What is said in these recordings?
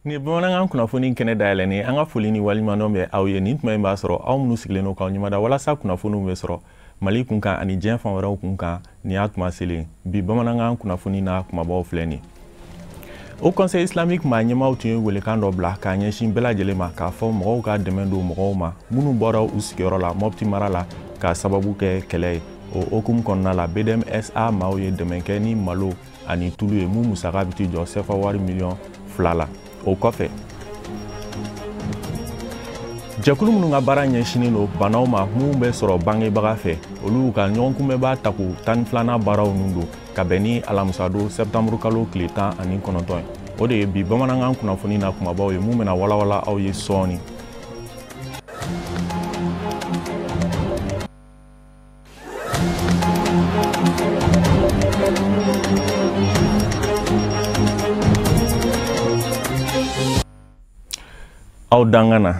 Ni bamanankan kunnafoni kɛnɛ dayɛlɛnnen, an ka foli ni waleɲumandɔn bɛ aw ye. Nin tuma in b'a sɔrɔ aw minnu sigilen don k'aw ɲɛmada walasa kunnafoniw bɛ sɔrɔ Mali kun kan ani diɲɛ fan wɛrɛw kun kan, nin y'a tuma selen. Bi bamanankan kunnafoni n'a kumabaw filɛ nin. Haut Conseil islamique maa ɲɛmaaw tun ye welekan dɔ bila k'a ɲɛsin bɛɛ lajɛlen ma, k'a fɔ mɔgɔw ka dɛmɛ don mɔgɔw ma minnu bɔra u sigiyɔrɔ la Mopti mara la k'a sababu kɛ kɛlɛ ye. O hokumu kɔnɔna la, BDM-SA maaw ye dɛmɛ kɛ ni malo ani tulu ye, mun musaka bɛ t'i jɔ sefa wari miliyɔn 2 la. O kɔfɛ, jɛkulu minnu ka baara ɲɛsinnen don banaw ma minnu bɛ sɔrɔ bangebaga fɛ, olu ka ɲɔgɔn kunbɛnba tako 12nan baaraw nun don ka bɛn ni alamisadon sɛptanburu kalo tile 19 ye. O de ye bi bamanankan kunnafoni na kumabaw ye, mun bɛna walawala aw ye sɔɔni. Aw dangan na,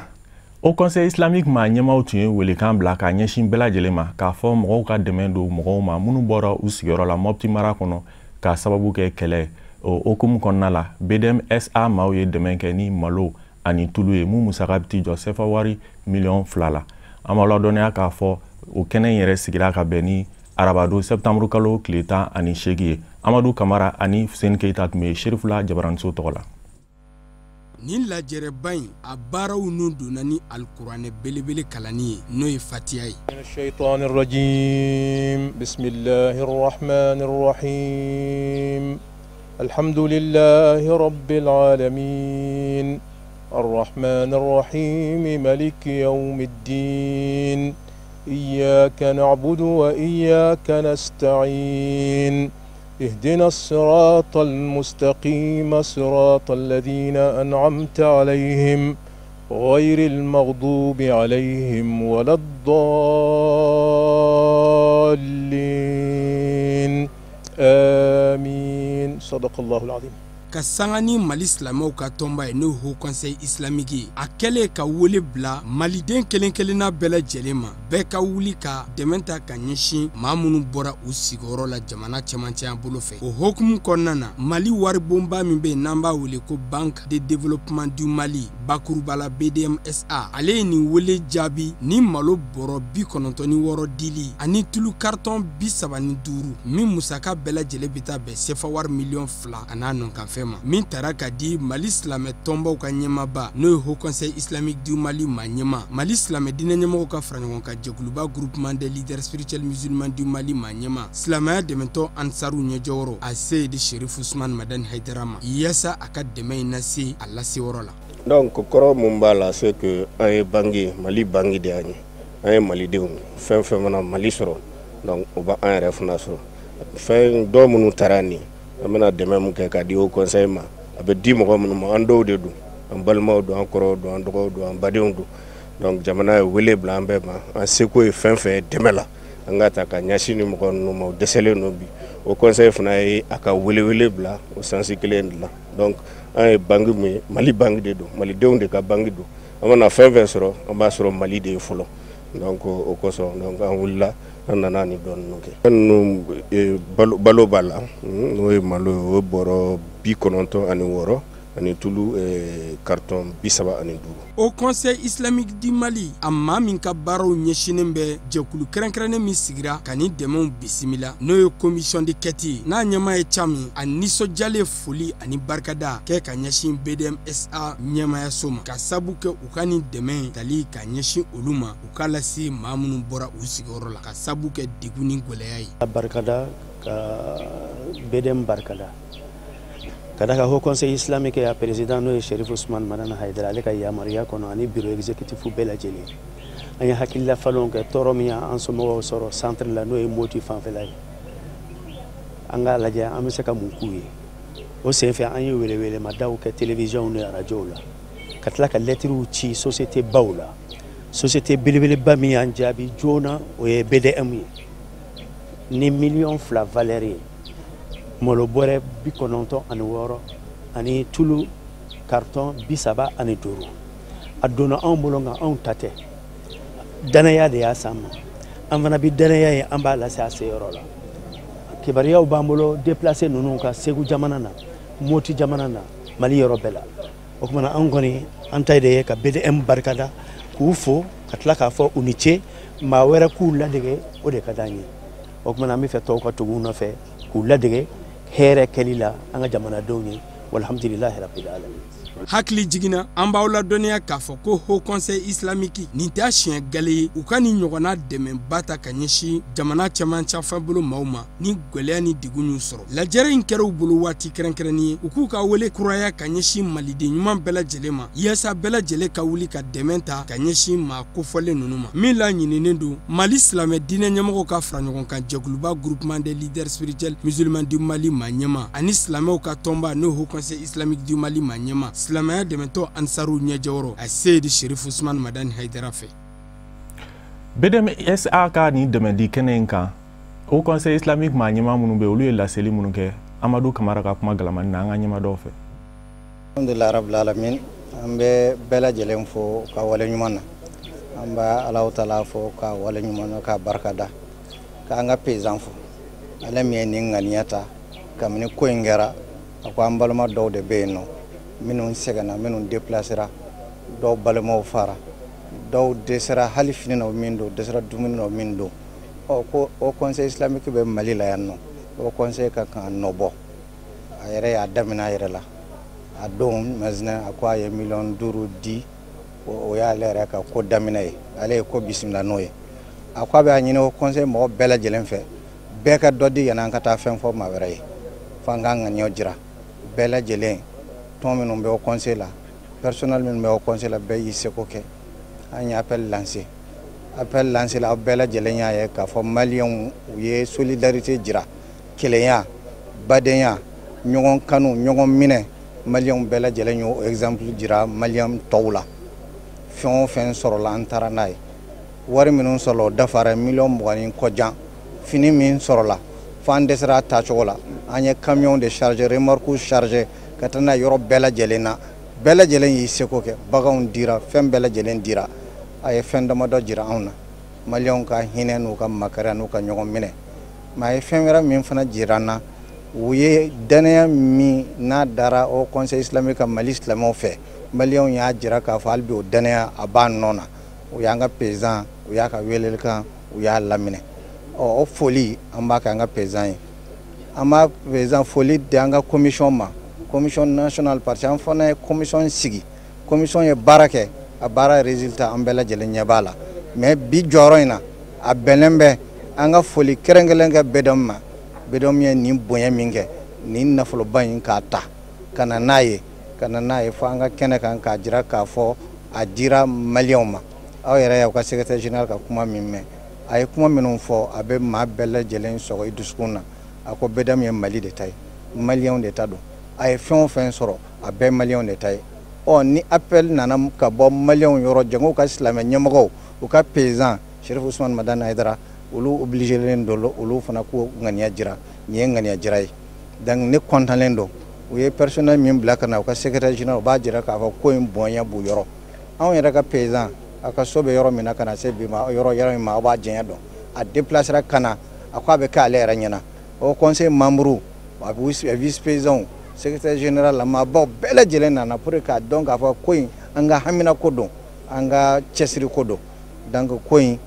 Haut Conseil islamique maa ɲɛmaaw tun ye welekan bila k'a ɲɛsin bɛɛ lajɛlen ma, k'a fɔ mɔgɔw ka dɛmɛ don mɔgɔw ma minnu bɔra u sigiyɔrɔ la Mopti mara kɔnɔ k'a sababu kɛ kɛlɛ ye. O hokumu kɔnɔna la, BDM-SA maaw ye dɛmɛ kɛ ni malo ani tulu ye, mun musaka bɛ t'i jɔ sefa wari miliyɔn 2 la. An b'aw ladɔnniya k'a fɔ o kɛnɛ in yɛrɛ sigira ka bɛn ni arabadon sɛptanburu kalo tile 18 ye. Amadu Kamara ani Fuseni Keyita tun bɛ Serifula Jabaraniso tɔgɔ la. Nin lajɛrɛba in, a baaraw nun donna ni alikuranɛ belebele kalanni ye, n'o ye Fatiya ye. الشيطان الرجيم بسم الله الرحمن الرحيم الحمد لله رب العالمين الرحمن الرحيم ملك يوم الدين إياك نعبد وإياك نستعين اهدنا الصراط المستقيم صراط الذين أنعمت عليهم غير المغضوب عليهم ولا الضالين آمين صدق الله العظيم. Ka sanga ni Mali silamɛw ka tɔnba ye, n'o ye Haut Conseil islamique ye, a kɛlen ka wele bila maliden kelen kelenna bɛɛ lajɛlen ma, bɛɛ ka wuli ka dɛmɛ ta ka ɲɛsin maa minnu bɔra u sigiyɔrɔ la jamana cɛmancɛya bolo fɛ. O hokumu kɔnɔna na, Mali waribonba min bɛ yen n'an b'a wele ko Banque de développement du Mali, bakuruba la BDMSA, ale ye nin wele jaabi ni malo bɔrɔ 96 dili ani tulu carton 35, min musaka bɛɛ lajɛlen bɛ taa bɛn sefa wari miliyɔn 2 a n'a nɔkanfɛn ma, min tara ka di Mali silamɛ tɔnbaw ka ɲɛmaaba, n'o ye Haut Conseil islamique du Mali maa ɲɛma, Mali silamɛ diinɛ ɲɛmɔgɔw ka fara ɲɔgɔn kan jɛkuluba Groupement des leaders spirituels musulmans du Mali maa ɲɛma, silamɛya dɛmɛtɔ Ansaru ɲɛjɔyɔrɔ, a Seyidi Sherif Usman Madani Hayidara ma, yaasa a ka dɛmɛ in lase a laseyɔrɔ la. Donc kɔrɔ mun b'a la, c'est que an ye banque, Mali banque de y'an ye. An ye malidenw, fɛn fɛn mana Mali sɔrɔ, donc o b'an yɛrɛ fana sɔrɔ. Fɛn dɔw minnu taara nin, an bɛna dɛmɛ mun kɛ k'a di Haut Conseil ma, a bɛ di mɔgɔ minnu ma, an dɔw de don, an balimaw don, an kɔrɔw don, an dɔgɔw don, an badenw don. Donc jamana ye wele bila an bɛɛ ma, an seko ye fɛn fɛn ye dɛmɛ la, an ka ta ka ɲɛsin ni mɔgɔ ninnu ma, u dɛsɛlen don bi. Haut Conseil fana ye a ka welewele bila o sens kelen de la. Donc an ye banque mun ye, Mali banque de don, malidenw de ka banque don. An mana fɛn fɛn sɔrɔ, an b'a sɔrɔ Mali de ye fɔlɔ. Donc o kosɔn, donc an wulila, an nana nin dɔ ninnu kɛ. Fɛn ninnu, balo b'a la, n'o ye malo ye, o ye bɔrɔ 96 ani tulu carton 35. Haut Conseil islamique du Mali, a maa min ka baaraw ɲɛsinnen bɛ jɛkulu kɛrɛnkɛrɛnnen min sigira ka nin dɛmɛw bisimila, n'o ye commission de quête ye, n'a ɲɛmaa ye Cam, a nisɔndiyalen foli ani barikada kɛ ka ɲɛsin BDMSA ɲɛmayaso ma, ka sabu kɛ u ka nin dɛmɛ tali ka ɲɛsin olu ma, u k'a lase maa minnu bɔra u sigiyɔrɔ la ka sabu kɛ degun ni gɛlɛya ye. Ka barikada ka BDM barikada ka da ka Haut Conseil islamique ya président, n'o ye Sherif Usman Madani Hayidara, ale ka yamaruya kɔnɔ ani bureau exécutif bɛɛ lajɛlen, an ye hakilila falenw kɛ. Tɔɔrɔ min y'an somɔgɔw sɔrɔ centre la, n'o ye Moti fanfɛla ye, an k'a lajɛ an bɛ se ka mun k'u ye. O senfɛ, an ye welewelemadaw kɛ télévision ni radio la, ka tila ka lettres ci société baw la. Société belebeleba min y'an jaabi joona, o ye BDM ye ni miliyɔn 2 valeur ye, malo bɔrɛ 96 ani tulu carton 35. A donna anw bolo, nka anw ta tɛ, danaya de y'a s'an ma. An fana bɛ danaya ye, an b'a lase a seyɔrɔ la. Kibaruyaw b'an bolo déplacé ninnu ka Segu jamana na, Moti jamana na, Mali yɔrɔ bɛɛ la. O tuma na an kɔni an ta de ye ka BDM barikada, k'u fo, ka tila k'a fɔ u ni ce. Maa wɛrɛ k'u ladege, o de ka d'an ye. O tuma na an bɛ fɛ tɔw ka tugu u nɔfɛ k'u ladege hɛrɛ kɛli la an ka jamanadenw ye. Walhamdulilahi rabbil alamin. Hakili jiginna, an b'aw ladɔnniya k'a fɔ ko Haut Conseil islamique, nin t'a siɲɛ gale ye u ka nin ɲɔgɔnna dɛmɛba ta ka ɲɛsin jamana cɛmancɛ bolo maaw ma ni gwɛlɛya ni degun y'u sɔrɔ. Lajɛrɛ in kɛra u bolo waati kɛrɛnkɛrɛnnen ye u k'u ka wele kuraya ka ɲɛsin maliden ɲuman bɛɛ lajɛlen ma, yaasa bɛɛ lajɛlen ka wuli ka dɛmɛ ta ka ɲɛsin maa kofɔlen ninnu ma. Min laɲininen don, Mali silamɛ diinɛ ɲɛmɔgɔw ka fara ɲɔgɔn kan jɛkuluba, Groupement des leaders spirituels musulmans du Mali maa ɲɛma, ani silamɛw ka tɔnba, n'o Haut Conseil islamique du Mali maa ɲɛma, silamɛya dɛmɛtɔ Ansaru ɲɛjɔyɔrɔ, a Seyidi Sherifu Usman Madani Hayidara fɛ. BDMSA ka nin dɛmɛdi kɛnɛ in kan, Haut Conseil islamique maa ɲɛma minnu bɛ, olu ye laseli minnu kɛ, Amadu Kamara ka kuma galamani na, an ka ɲɛma dɔw fɛ. Alhamdulilah rabbil alamin. An bɛ bɛɛ lajɛlen fo ka wale ɲuman na. An bɛ Alahu taala fo ka wale ɲuman na, ka barika da, k'an ka président fo, ale min ye nin ŋaniya ta. Kabini ko in kɛra, a ko an balima dɔw de bɛ yen nɔ minnu sɛgɛnna, minnu déplacera, dɔw balimaw fara, dɔw dɛsɛra hali fini na min don, dɛsɛra dumuni na min don. Ɔ ko Haut Conseil islamique bɛ Mali la yan nɔ, Haut Conseil ka kan ka nɔ bɔ. A yɛrɛ y'a daminɛ a yɛrɛ la. A don maintenant, a ko a ye miliyɔn 5 di. O y'ale yɛrɛ ka ko daminɛ ye, ale ye ko bisimila n'o ye. A ko a bɛ a ɲini Haut Conseil mɔgɔ bɛɛ lajɛlen fɛ, bɛɛ ka dɔ di yanni an ka taa fɛn fɔ maa wɛrɛ ye, f'an k'an ŋaniyaw jira bɛɛ lajɛlen. Tɔn minnu bɛ Haut Conseil la, personnel minnu bɛ Haut Conseil la, bɛɛ y'i seko kɛ. An ye appel lancé. Appel lancé la, aw bɛɛ lajɛlen y'a ye k'a fɔ maliyɛnw u ye solidarité jira, kelenya, badenya, ɲɔgɔn kanu, ɲɔgɔn minɛ. Maliyɛnw bɛɛ lajɛlen y'o exemple jira maliyɛn tɔw la. Fɛn o fɛn sɔrɔla, an taara n'a ye. Wari minnu sɔrɔla, o dafara, miliyɔn 20 ni kɔ jan. Fini min sɔrɔla, f'an dɛsɛra a tacogo la. An ye camion de chargé, remorque chargé ka taa n'a ye yɔrɔ bɛɛ lajɛlen na. Bɛɛ lajɛlen y'i seko kɛ, baganw dira, fɛn bɛɛ lajɛlen dira. A ye fɛn damadɔ jira anw na, maliyɛnw ka hinɛ n'u ka makariya n'u ka ɲɔgɔn minɛ. Mais a ye fɛn wɛrɛ min fana jira an na, u ye danaya min n'a dara Haut Conseil islamique ka Mali silamɛw fɛ, maliyɛnw y'a jira k'a fɔ hali bi o danaya a b'a nɔ na. U y'an ka président, u y'a ka welelikan, u y'a laminɛ. Ɔ o foli an b'a kɛ an ka président ye. An b'a président foli di an ka commission ma, commission nationale, parce que an fana ye commission sigi. Commission ye baara kɛ, a baara résultat an bɛɛ lajɛlen ɲɛ b'a la. Mais bi jɔyɔrɔ in na, a bɛnnen bɛ an ka foli kɛrɛnkɛrɛn kɛ BDM ma. BDM ye nin bonya min kɛ, nin nafoloba in k'a ta ka na n'a ye, ka na n'a ye fo an ka kɛnɛ kan, k'a jira k'a fɔ a dira maliyɛnw ma. Aw yɛrɛ y'aw ka secrétaire général ka kuma min mɛn, a ye kuma minnu fɔ, a bɛ maa bɛɛ lajɛlen sɔgɔ i dusukun na. A ko BDM ye Mali de ta ye, maliyɛnw de ta don. A ye fɛn o fɛn sɔrɔ, a bɛɛ maliyɛnw de ta ye. Ɔ ni appel nana ka bɔ maliyɛnw yɔrɔ, jango ka silamɛ ɲɛmɔgɔw, u ka président Chérif Ousmane Madani Haidara, olu obligé don, olu fana k'u ŋaniya jira. Nin ye ŋaniya jira ye. Donc ne kɔntanlen don. U ye personnel min bila ka na, u ka secrétaire général, u b'a jira k'a fɔ ko in bonya b'u yɔrɔ. Anw yɛrɛ ka président, a ka so bɛ yɔrɔ min na, ka na se bi ma, yɔrɔ yɔrɔ min ma, aw b'a diɲɛ dɔn. A déplacera ka na, a ko a bɛ kɛ ale yɛrɛ ɲɛna. Haut Conseil membre, a vice président, secrétaire général la, maabaw bɛɛ lajɛlen nana pour que k'a dɔn k'a fɔ ko in an ka hamina ko don, an ka cɛsiri ko don. Donc ko in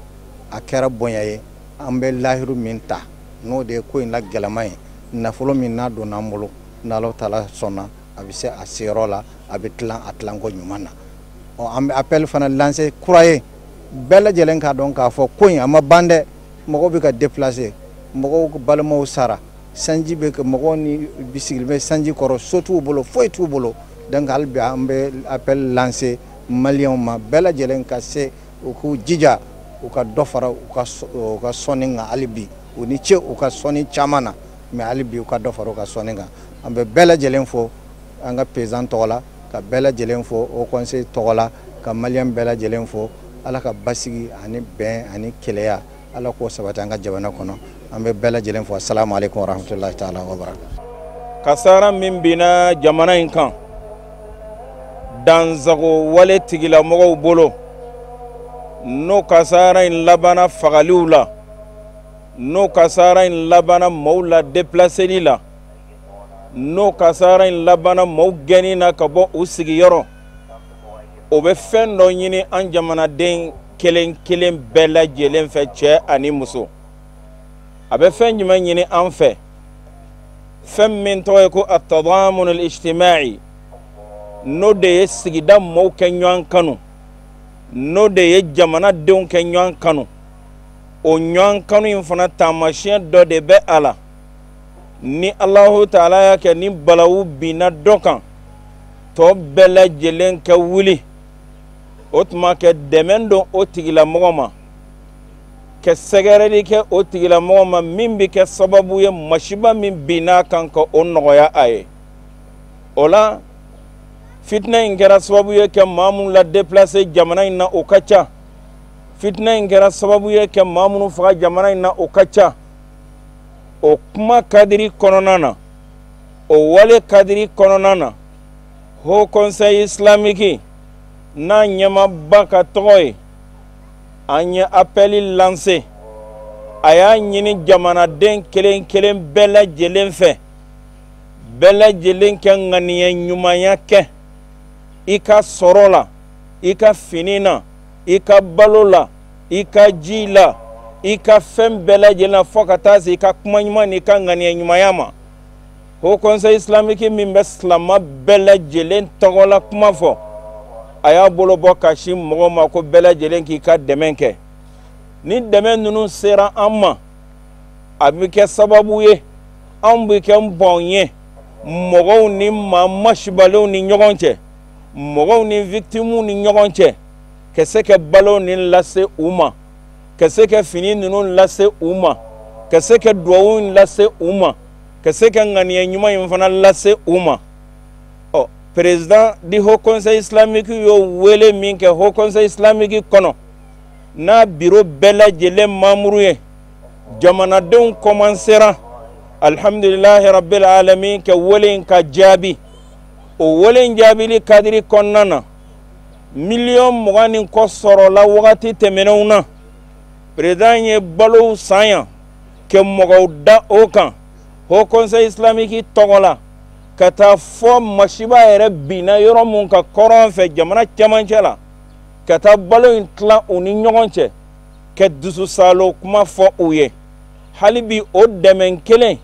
a kɛra bonya ye. An bɛ lahiru min ta, n'o de ye ko in la gɛlɛman ye, nafolo min n'a donna an bolo, n'Ala taala sɔnna, a bɛ se a seyɔrɔ la, a bɛ tilan a tilanko ɲuman na. Ɔ an bɛ appel fana lancer kura ye, bɛɛ lajɛlen k'a dɔn k'a fɔ ko in a ma ban dɛ. Mɔgɔw bɛ ka déplacer, mɔgɔw balimaw sara, sanji bɛ kɛ, mɔgɔw ni sigilen bɛ sanji kɔrɔ, so t'u bolo, foyi t'u bolo. Donc hali bi an bɛ appel lancer maliyɛnw ma, bɛɛ lajɛlen ka se u k'u jija, u ka dɔ fara u ka sɔnni kan. Hali bi u ni ce u ka sɔnni caman na, mais hali bi u ka dɔ fara u ka sɔnni kan. An bɛ bɛɛ lajɛlen fo an ka président tɔgɔ la, ka bɛɛ lajɛlen fo Haut Conseil tɔgɔ la, ka maliyɛn bɛɛ lajɛlen fo. Ala ka basigi ani bɛn ani keleya, Ala k'o sabati an ka jamana kɔnɔ. An bɛ bɛɛ lajɛlen fo. Asalamu aleykum warahmatulahi taala wa barakatu. Kasara min binna jamana in kan dansago wale tigilamɔgɔw bolo, n'o kasara in labanna fagaliw la, n'o kasara in labanna maaw la déplaceli la. N'o kasara in labanna maaw gɛnni na ka bɔ u sigiyɔrɔ, o bɛ fɛn dɔ ɲini an jamanaden kelen kelen bɛɛ lajɛlen fɛ, cɛ ani muso. A bɛ fɛn jumɛn ɲini an fɛ? Fɛn min tɔgɔ ye ko at-tadamun al-ijtima'i, n'o de ye sigida maaw kɛ ɲɔgɔn kanu, n'o de ye jamanadenw kɛ ɲɔgɔn kanu. O ɲɔgɔn kanu in fana taamasiyɛn dɔ de bɛ a la. Ni Alahu taala y'a kɛ ni balawu binna dɔ kan, tɔ bɛɛ lajɛlen kɛ wuli, o tuma kɛ dɛmɛ don o tigilamɔgɔ ma, kɛ sɛgɛrɛli kɛ o tigilamɔgɔ ma min bɛ kɛ sababu ye masiba min binna kan ka o nɔgɔya a ye. O la fitinɛ in kɛra sababu ye kɛ maa minnu la déplacer jamana in na, o ka ca. Fitinɛ in kɛra sababu ye kɛ maa minnu faga jamana in na, o ka ca. O kuma kadiri kɔnɔna na, o wale kadiri kɔnɔna na, Haut Conseil islamique n'a ɲɛmaaba ka tɔgɔ ye, an ye appel lancé. A y'a ɲini jamanaden kelen kelen bɛɛ lajɛlen fɛ, bɛɛ lajɛlen kɛ ŋaniya ɲumanya kɛ i ka sɔrɔ la, i ka fini na, i ka balo la, i ka ji la, i ka fɛn bɛɛ lajɛlen na, fo ka taa se i ka kuma ɲuman n'i ka ŋaniya ɲumanya ma. Haut Conseil islamique min bɛ silamɛ bɛɛ lajɛlen tɔgɔla kuma fɔ, a y'a bolo bɔ ka sin mɔgɔw ma ko bɛɛ lajɛlen k'i ka dɛmɛ kɛ. Ni dɛmɛ ninnu sera an ma, a bɛ kɛ sababu ye anw bɛ kɛ bɔn ye mɔgɔw ni maa masibalenw ni ɲɔgɔn cɛ, mɔgɔw ni victimes ni ɲɔgɔn cɛ, ka se ka balo ni lase u ma, ka se ka fini ninnu lase u ma, ka se ka duwawu lase u ma, ka se ka ŋaniya ɲuman in fana lase u ma. Ɔ, président du Haut Conseil islamique y'o wele min kɛ Haut Conseil islamique kɔnɔ, n'a bureau bɛɛ lajɛlen membre ye, jamanadenw commencera alhamdulilahi rabbil alamin ka wele in ka jaabi. O wele in jaabili kadiri kɔnɔna na, 20 millions kɔ sɔrɔla wagati tɛmɛnenw na. Président ye balow san yan ka mɔgɔw da o kan Haut Conseil islamique tɔgɔ la, ka taa fɔ masiba yɛrɛ binna yɔrɔ mun ka kɔrɔn fɛ jamana cɛmancɛ la, ka taa balo in tila u ni ɲɔgɔn cɛ, ka dususalo kuma fɔ u ye. Hali bi o dɛmɛ kelen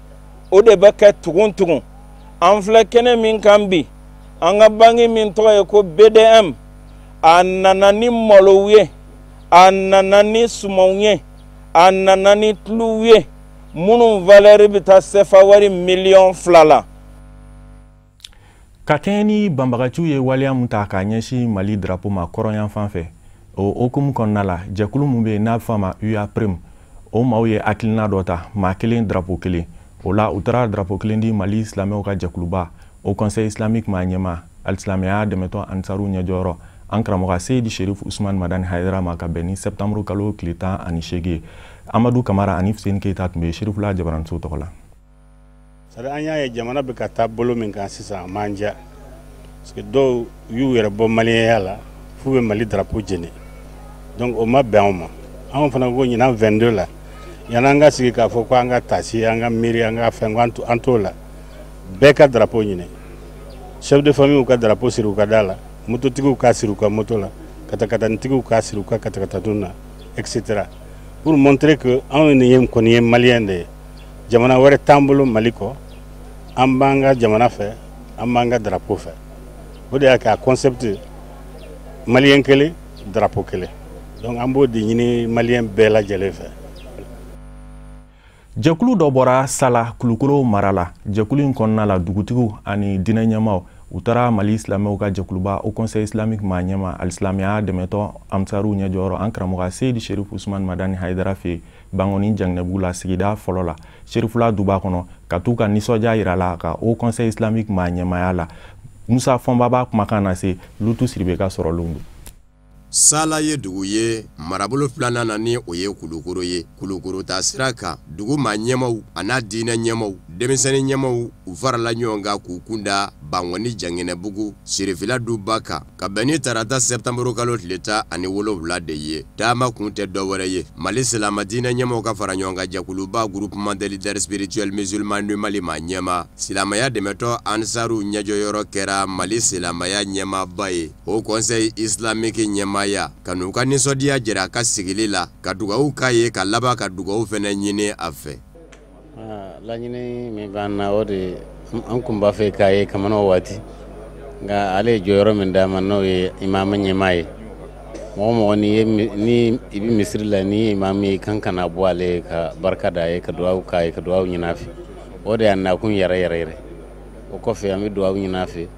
o de bɛ kɛ tugun tugun. An filɛ kɛnɛ min kan bi, an ka banque min tɔgɔ ye ko BDM, a nana ni malow ye, a nana ni sumanw ye, a nana ni tuluw ye minnu valeur bɛ taa CFA wari 2 miliyɔn la. Ka kɛɲɛ ni banbagaciw ye waleya mun ta k'a ɲɛsin Mali drapeau ma kɔrɔnyan fan fɛ, o hokumu kɔnɔna la, jɛkulu mun bɛ yen n'a bɛ fɔ a ma UAPREM, o maaw ye hakilina dɔ ta, maa kelen drapeau kelen. O la u taara drapeau kelen di Mali silamɛw ka jɛkuluba Haut Conseil islamique maa ɲɛma, alisilamɛya dɛmɛtɔn Ansaru ɲɛjɔyɔrɔ, an karamɔgɔ Seyidi Sherif Usman Madani Hayidara ma, ka bɛn ni septembre kalo tile 18 ye. Amadu Kamara ani Fuseni Keyita tun bɛ Serifula jabaraniso tɔgɔ la. C'est an y'a ye jamana bɛ ka taa bolo min kan sisan, a man diya, parce que dɔw y'u yɛrɛ bɔ maliyɛnya la f'u bɛ Mali drapeau jeni. Donc o ma bɛn anw ma. Anw fana ko ɲinan 22 la, yan'an ka sigi k'a fɔ ko an ka tasi, an ka miiri, an ka fɛn, ko an t'o la. Bɛɛ ka drapeau ɲini, chef de famille ka drapeau siri u ka da la, mototigiw k'a siri u ka moto la, katakatanitigiw k'a siri u ka katakataniw na, etc., pour montrer que anw ni ye kɔni ye maliyɛn de ye, jamana wɛrɛ t'an bolo Mali kɔ. An b'an ka jamana fɛ, an b'an ka drapeau fɛ. O de y'a kɛ a concept maliyɛn kelen, drapeau kelen. Donc an b'o de ɲini maliyɛn bɛɛ lajɛlen fɛ. Jɛkulu dɔ bɔra Sala, Kulukoro mara la. Jɛkulu in kɔnɔna la, dugutigiw ani diinɛ ɲɛmaw, u taara Mali silamɛw ka jɛkuluba Haut Conseil islamique maa ɲɛma, alisilamɛya dɛmɛtɔ Ansaru ɲɛjɔyɔrɔ, an karamɔgɔ Seyidi Sherif Usman Madani Hayidara fɛ yen, Bangoni Janginɛbugu la, sigida fɔlɔ la, Serifula duba kɔnɔ, ka t'u ka nisɔndiya yira la ka Haut Conseil islamique maa ɲɛmaya la. Musa Fɔnba b'a kumakan lase Lutu Siribe ka sɔrɔlenw don. Sala ye dugu ye marabolo filanan na, ni o ye Kulukoro ye. Kulukoro ta sira kan, dugu maa ɲɛmaw a n'a diinɛ ɲɛmaw, denmisɛnnin ɲɛmaw, u farala ɲɔgɔn kan k'u kunda Bankɔni Janginɛbugu Sirifila duba kan, ka bɛn ni tarata sɛtanburu kalo tile 17 de ye. Taama kun tɛ dɔwɛrɛ ye, Mali silama diinɛ ɲɛmaw ka fara ɲɔgɔn kan jɛkuluba Groupement des leaders spirituels musulmans du Mali maa ɲɛma silamɛya dɛmɛtɔ Ansaru ɲɛjɔyɔrɔ kɛra Mali silamɛya ɲɛmaaba ye, Haut Conseil islamique ɲɛmaaya, ka n'u ka nisɔndiya jira a ka sigili la, ka dugawu k'a ye, ka laban ka dugawu fɛnɛ ɲini a fɛ. Laɲini min b'an na, o de an kun b'a fɛ k'a ye kamana o waati, nka ale ye jɔyɔrɔ min d'a ma, n'o ye imamu ɲɛmaa ye. Mɔgɔ mɔgɔ ni i bɛ misiri la, ni ye imamu ye, i kan ka na bɔ ale ye ka barika da a ye, ka dugawu k'a ye, ka dugawu ɲini a fɛ. O de y'an nakun yɛrɛ yɛrɛ yɛrɛ. O kɔfɛ, an bɛ dugawu ɲini a fɛ,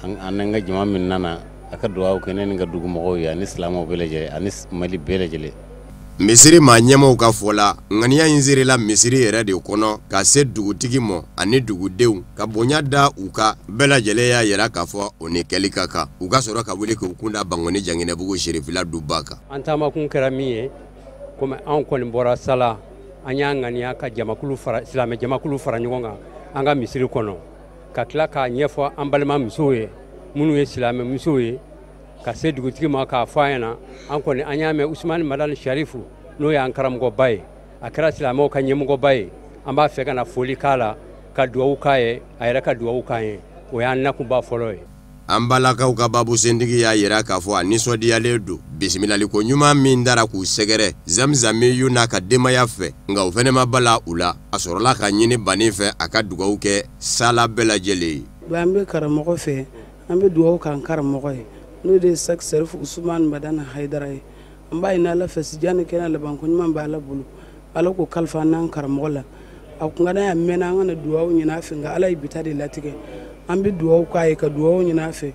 an n'an ka jama min nana, a ka dugawu kɛ ne ni n ka dugumɔgɔw ye, ani silamɛw bɛɛ lajɛlen, ani Mali bɛɛ lajɛlen. Misiri maa ɲɛmaw ka fɔ la, ŋaniya in sirila misiri yɛrɛ de kɔnɔ ka se dugutigi mɔ ani dugudenw ka bonya da u kan. Bɛɛ lajɛlen y'a yira k'a fɔ o ni kɛli ka kan, u ka sɔrɔ ka wuli k'u kunda Bankɔni Janginɛbugu Sirifila duba kan. An taamakun kɛra min ye, komi anw kɔni bɔra Sala, an y'a ŋaniya ka jamakulu fara, silamɛ jamakulu fara ɲɔgɔn kan an ka misiri kɔnɔ, ka tila k'a ɲɛfɔ an balima musow ye minnu ye silamɛ musow ye, ka se dugutigi ma k'a fɔ a ɲɛna, an kɔni an y'a mɛn Usumani Madani Sharifu, n'o y'an karamɔgɔba ye, a kɛra silamɛw ka ɲɛmɔgɔba ye, an b'a fɛ ka na foli k'a la, ka dugawu k'a ye, a yɛrɛ ka dugawu k'an ye. O y'an nakunba fɔlɔ ye. An balakaw ka babu sentigi y'a yira k'a fɔ a nisɔndiyalen don bisimilaliko ɲuman min dara k'u sɛgɛrɛ Zamzamiyu n'a ka denbaya fɛ, nka o fɛnɛ ma bala u la. A sɔrɔla ka ɲini banni fɛ a ka dugawu kɛ Sala bɛɛ lajɛlen ye. An bɛ karamɔgɔ fɛ, an bɛ dugawu k'an karamɔgɔ ye, n'o de ye Sɛki Sɛrifu Usumani Madani Hayidara ye. An b'a ɲini Ala fɛ, sijan ni kɛnɛya labanko ɲuman bɛ Ala bolo, Ala k'o kalifa n'an karamɔgɔ la. A kun ka d'an ye, a mɛnna an ka na dugawu ɲini a fɛ, nka Ala ye bi ta de latigɛ. An bɛ dugawu k'a ye, ka dugawu ɲini a fɛ,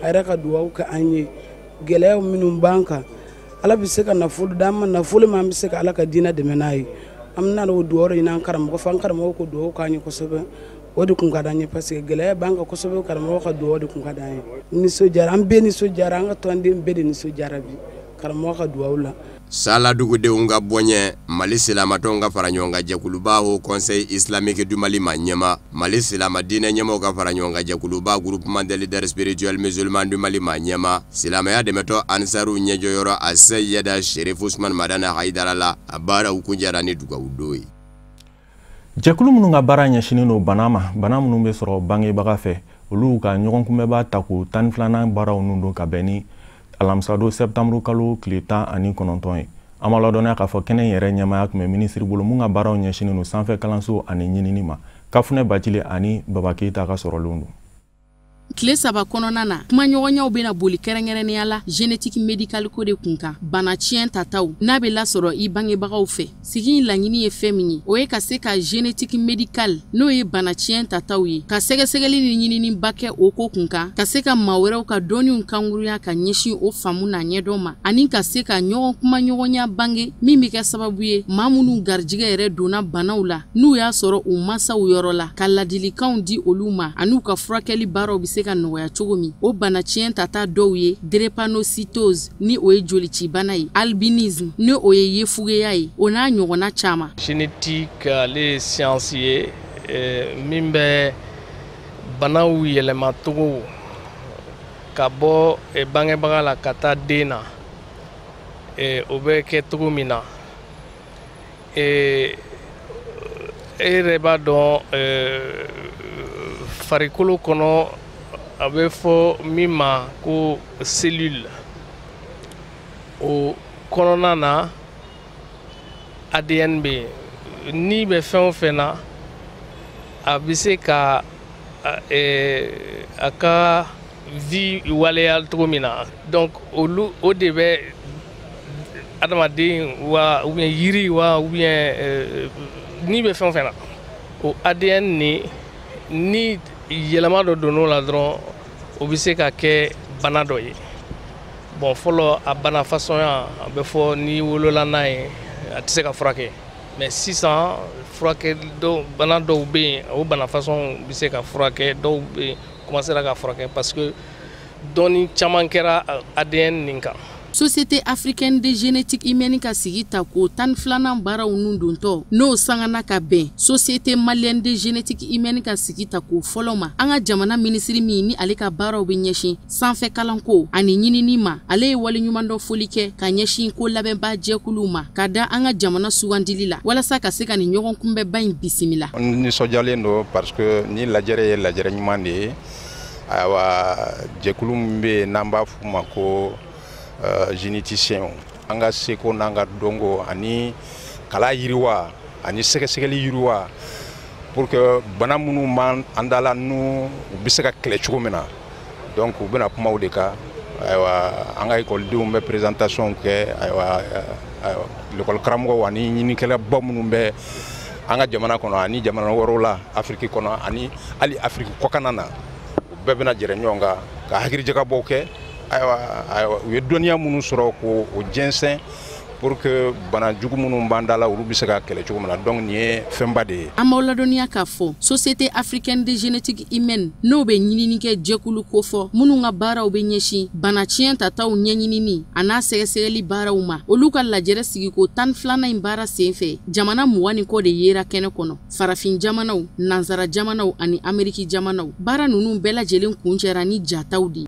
a yɛrɛ ka dugawu kɛ an ye. Gɛlɛya minnu b'an kan, Ala bɛ se ka nafolo d'an ma, nafolo min an bɛ se ka Ala ka diinɛ dɛmɛ n'a ye. An bɛna o dugawu de ɲini an karamɔgɔ fɛ, an karamɔgɔ ko dugawu k'an ye kosɛbɛ. O de kun ka d'an ye, parce que gɛlɛya b'an kan kosɛbɛ. Karamɔgɔ ka dugawu de kun ka d'an ye. Nisɔndiyara, an bɛɛ nisɔndiyara, an ka tɔnden bɛɛ de nisɔndiyara bi karamɔgɔ ka dugawu la. Sala dugudenw ka bɔɲɛ Mali silamatɔnw ka fara ɲɔgɔn kan jɛkuluba Haut Conseil islamique du Mali maa ɲɛma, Mali silama diinɛ ɲɛmaw ka fara ɲɔgɔn kan jɛkuluba Groupement des leaders spirituels musulmans du Mali maa ɲɛma silamɛya dɛmɛtɔ Ansaru ɲɛjɔyɔrɔ a Seyida Sherif Usman Madani Hayidara la, a baaraw kunjara ni dugawu don ye. Jɛkulu minnu ka baara ɲɛsinnen don bana ma, bana minnu bɛ sɔrɔ bangebaga fɛ, olu ka ɲɔgɔn kunbɛnba tako 12nan baaraw ninnu don ka bɛn ni alamisadon sɛtanburu kalo tile 19 ye. An b'a ladɔnniya k'a fɔ kɛnɛ in yɛrɛ ɲɛmaaya tun bɛ minisiri bolo mun ka baaraw ɲɛsinnen don sanfɛ kalanso ani ɲinini ma. Kafunɛ Bacili ani Baba Keyita ka sɔrɔlenw don. Tile 3 kɔnɔna na, kumaɲɔgɔnyaw bɛna boli kɛrɛnkɛrɛnnenya la génétique médicale ko de kun kan, bana tiɲɛ tataw n'a bɛ lasɔrɔ i bangebagaw fɛ. Sigi in laɲini ye fɛn min ye, o ye ka se ka génétique médicale, n'o ye bana tiɲɛ tataw ye, ka sɛgɛsɛgɛli ni ɲininiba kɛ o ko kun kan, ka se ka maa wɛrɛw ka dɔnniw kanguruya ka ɲɛsin o faamu n'a ɲɛdɔn ma, ani ka se ka ɲɔgɔn kumaɲɔgɔnya bange min bɛ kɛ sababu ye maa minnu garijɛgɛ yɛrɛ donna banaw la n'u y'a sɔrɔ u masaw yɔrɔ la, ka ladilikanw di olu ma an'u ka furakɛli baaraw bɛ se ka nɔgɔya cogo min. O bana tiɲɛ tata dɔw ye drépanocytose, ni o ye jolicibana ye, albinisme, ni o ye yefugeya ye, o n'a ɲɔgɔnna caman. Génétique ale ye science ye min bɛ banaw yɛlɛmacogo ka bɔ bangebaga la ka taa den na, o bɛ kɛ cogo min na. E yɛrɛ b'a dɔn, farikolo kɔnɔ a bɛ fɔ min ma ko cellule, o kɔnɔna na ADN bɛ yen. Ni bɛ fɛn o fɛn na, a bɛ se ka a ka vie waleya cogo min na. Donc olu o de bɛ adamaden wa ou bien yiri wa ou bien ni bɛ fɛn o fɛn na, o ADN ni yɛlɛma dɔ donn'o la dɔrɔn, o bɛ se ka kɛ bana dɔ ye. Bon, fɔlɔ a bana fasɔnya a bɛ fɔ n'i wolola n'a ye, a tɛ se ka furakɛ. Mais sisan furakɛ dɔw, bana dɔw bɛ yen, o bana fasɔnw bɛ se ka furakɛ, dɔw bɛ yen commencera ka furakɛ, parce que Dɔnni caman kɛra ADN nin kan. Société africaine de génétique humaine ka sigi ta ko 12nan baaraw nun dontɔ, n'o sangana ka bɛn Société malienne de génétique humaine ka sigi ta ko fɔlɔ ma, an ka jamana minisiri min ni ale ka baaraw bɛ ɲɛsin sanfɛ kalanko ani ɲinini ma, ale ye waleɲumandɔn foli kɛ ka ɲɛsin ko labɛnba jɛkuluw ma ka da an ka jamana sugandili la walasa ka se ka nin ɲɔgɔn kunbɛnba in bisimila. N nisɔndiyalen don parce que ni lajɛrɛ ye lajɛrɛ ɲuman de ye. Ayiwa, jɛkulu min bɛ yen n'an b'a f'u ma ko généticien, an ka seko n'an ka dɔnko ani kala yiriwa ani sɛgɛsɛgɛli yiriwa pour que bana minnu b'an da la n'u u bɛ se ka kɛlɛ cogo min na. Donc u bɛna kuma o de kan. Ayiwa, an ka ekɔlidenw bɛ présentation kɛ. Ayiwa, lekɔli karamɔgɔw ani ɲininikɛlaba minnu bɛ an ka jamana kɔnɔ ani jamana wɛrɛw la Afiriki kɔnɔ ani hali Afiriki kɔkanna na, u bɛɛ bɛna jɛrɛ ɲɔgɔn kan ka hakilijagabɔw kɛ. Ayiwa, u ye dɔnniya minnu sɔrɔ k'o jɛnsɛn pour que bana jugu minnu b'an da la, olu bɛ se ka kɛlɛ cogo min na. Donc nin ye fɛnba de ye. An b'aw ladɔnniya k'a fɔ Société africaine de génétique humaine, n'o bɛ ɲinini kɛ jɛkulu kofɔ minnu ka baaraw bɛ ɲɛsin bana tiɲɛ tataw ɲɛɲinini a n'a sɛgɛsɛgɛli baaraw ma, olu ka lajɛrɛ sigiko 12nan in baara senfɛ, jamana 20 ni kɔ de yera kɛnɛ kɔnɔ, farafin jamanaw, nansara jamanaw ani Ameriki jamanaw. Baara ninnu bɛɛ lajɛlen kuncɛra ni jataw de ye.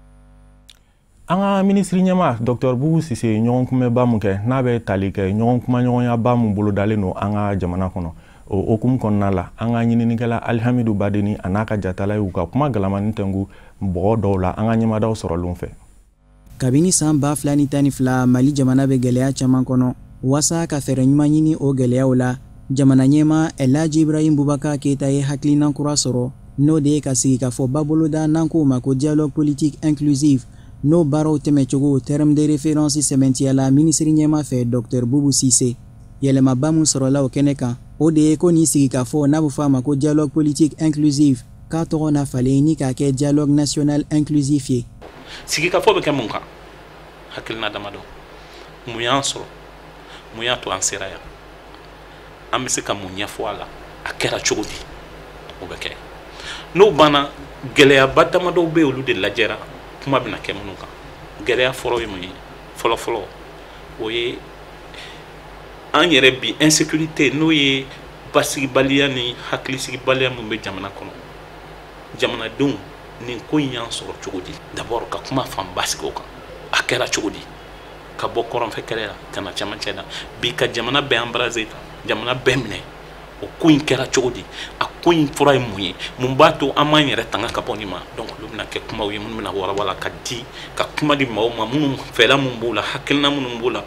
An ka minisiri ɲɛma Dr Bubu Sise ye ɲɔgɔn kunbɛnba mun kɛ n'a bɛ tali kɛ ɲɔgɔn kumaɲɔgɔnyaba mun bolodalen don an ka jamana kɔnɔ, o hokumu kɔnɔna la, an ka ɲininikɛla Alihamidu Badeni a n'a ka jatala y'u ka kuma galamani tɛnku bɔgɔ dɔw la an ka ɲɛmadaw sɔrɔlenw fɛ. Kabini san 2012, Mali jamana bɛ gɛlɛya caman kɔnɔ. Waasa ka fɛɛrɛ ɲuman ɲini o gɛlɛyaw la, jamana ɲɛma Elhaji Ibrahim Boubacar Keita ye hakilina kura sɔrɔ, n'o de ye ka sigikafɔba boloda n'an k'o ma ko dialogue politique inclusif, n'o baaraw tɛmɛcogo terme de référence sɛmɛntiyala minisiri ɲɛma fɛ Dr Bubu Sise. Yɛlɛmaba mun sɔrɔla o kɛnɛ kan, o de ye ko nin sigikafɔ n'a bɛ fɔ a ma ko dialogue politique inclusif, k'a tɔgɔ na falen ni k'a kɛ dialogue national inclusif ye. Sigikafɔ bɛ kɛ mun kan? Hakilina damadɔ. Mun y'an sɔrɔ? Mun y'a to an sera yan? An bɛ se ka mun ɲɛfɔ a la? A kɛra cogo di? O bɛ kɛ. N'o banna, gɛlɛyaba damadɔw bɛ yen, olu de lajɛra. Kuma bɛna kɛ minnu kan. Gɛlɛya fɔlɔ ye mun ye? Fɔlɔfɔlɔ, o ye an yɛrɛ bi insécurité, n'o ye basigibaliya ni hakilisigibaliya min bɛ jamana kɔnɔ. Jamanadenw, nin ko in y'an sɔrɔ cogo di? D'abord ka kuma fan basigi o kan. A kɛra cogo di? Ka bɔ kɔrɔnfɛ kɛlɛ la ka na cɛmancɛ la, bi ka jamana bɛɛ embrasé ta, jamana bɛɛ minɛ. O ko in kɛra cogo di? A ko in fura ye mun ye? Mun b'a to an b'an yɛrɛ tanga ka bɔ nin ma? Donc olu bɛna kɛ kumaw ye minnu bɛna walawala ka di, ka kuma di maaw ma minnu fɛla mun b'u la, hakilina minnu b'u la,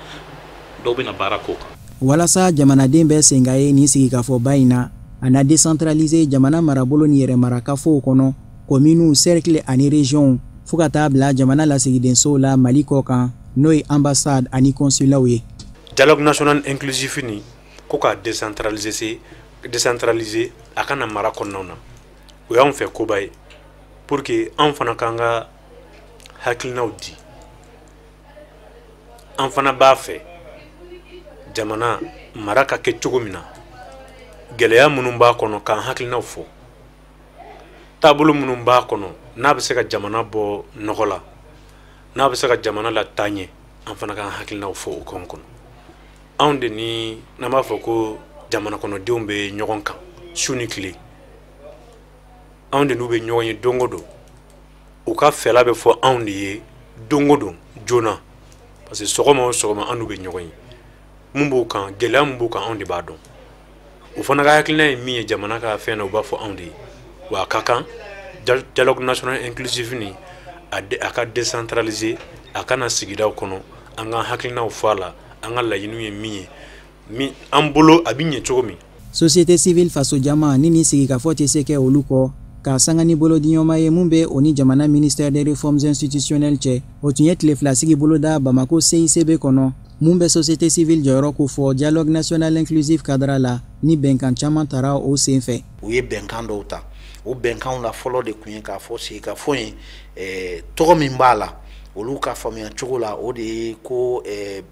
dɔw bɛna baara k'o kan. Walasa jamanaden bɛɛ sen ka ye nin sigikafɔba in na, a na décentraliser jamana marabolo ni yɛrɛmarakafow kɔnɔ, communes, cercle ani régions, fo ka taa bila jamana lasigidensow la Mali kɔ kan, n'o ye ambassade ani consulat ye. Dialogue national inclusif ni ko k'a décentraliser a kana mara kɔnɔnaw na, o y'anw fɛ koba ye pour que anw fana k'an ka hakilinaw di. An fana b'a fɛ jamana mara ka kɛ cogo min na, gɛlɛya minnu b'a kɔnɔ k'an hakilinaw fɔ, taabolo minnu b'a kɔnɔ n'a bɛ se ka jamana bɔ nɔgɔ la, n'a bɛ se ka jamana lataa ɲɛ, an fana k'an hakilinaw fɔ o kɔn kɔnɔ. Anw de ni n'an b'a fɔ ko jamana kɔnɔdenw bɛ ɲɔgɔn kan su ni tile, anw de n'u bɛ ɲɔgɔn ye don o don, u ka fɛla bɛ fɔ anw de ye don o don joona, parce que sɔgɔma o sɔgɔma an n'u bɛ ɲɔgɔn ye. Mun b'o kan, gɛlɛya mun b'o kan, anw de b'a dɔn. O fana ka hakilina ye min ye jamana ka fɛn na, u b'a fɔ anw de ye. Wa a ka kan dialogue national inclusif ni a ka décentraliser, a kana sigidaw kɔnɔ, an ka hakilinaw fɔ a la, an ka laɲiniw ye min ye, min an bolo a bɛ ɲɛ cogo min. Société civile fasojama ni sigikafɔ tɛ se kɛ olu kɔ, k'a sanga ni bolodiɲɔgɔnma ye mun bɛ o ni jamana ministère des réformes institutionnelles cɛ. O tun ye tile fila sigi boloda Bamako CICB kɔnɔ, mun bɛ société civile jɔyɔrɔ ko fɔ dialogue national inclusif cadre la, ni bɛnkan caman tara o sen fɛ. U ye bɛnkan dɔw ta, o bɛnkanw la fɔlɔ de tun ye k'a fɔ sigikafɔ in tɔgɔ min b'a la, Olu ka faamuya cogo la, o de ye ko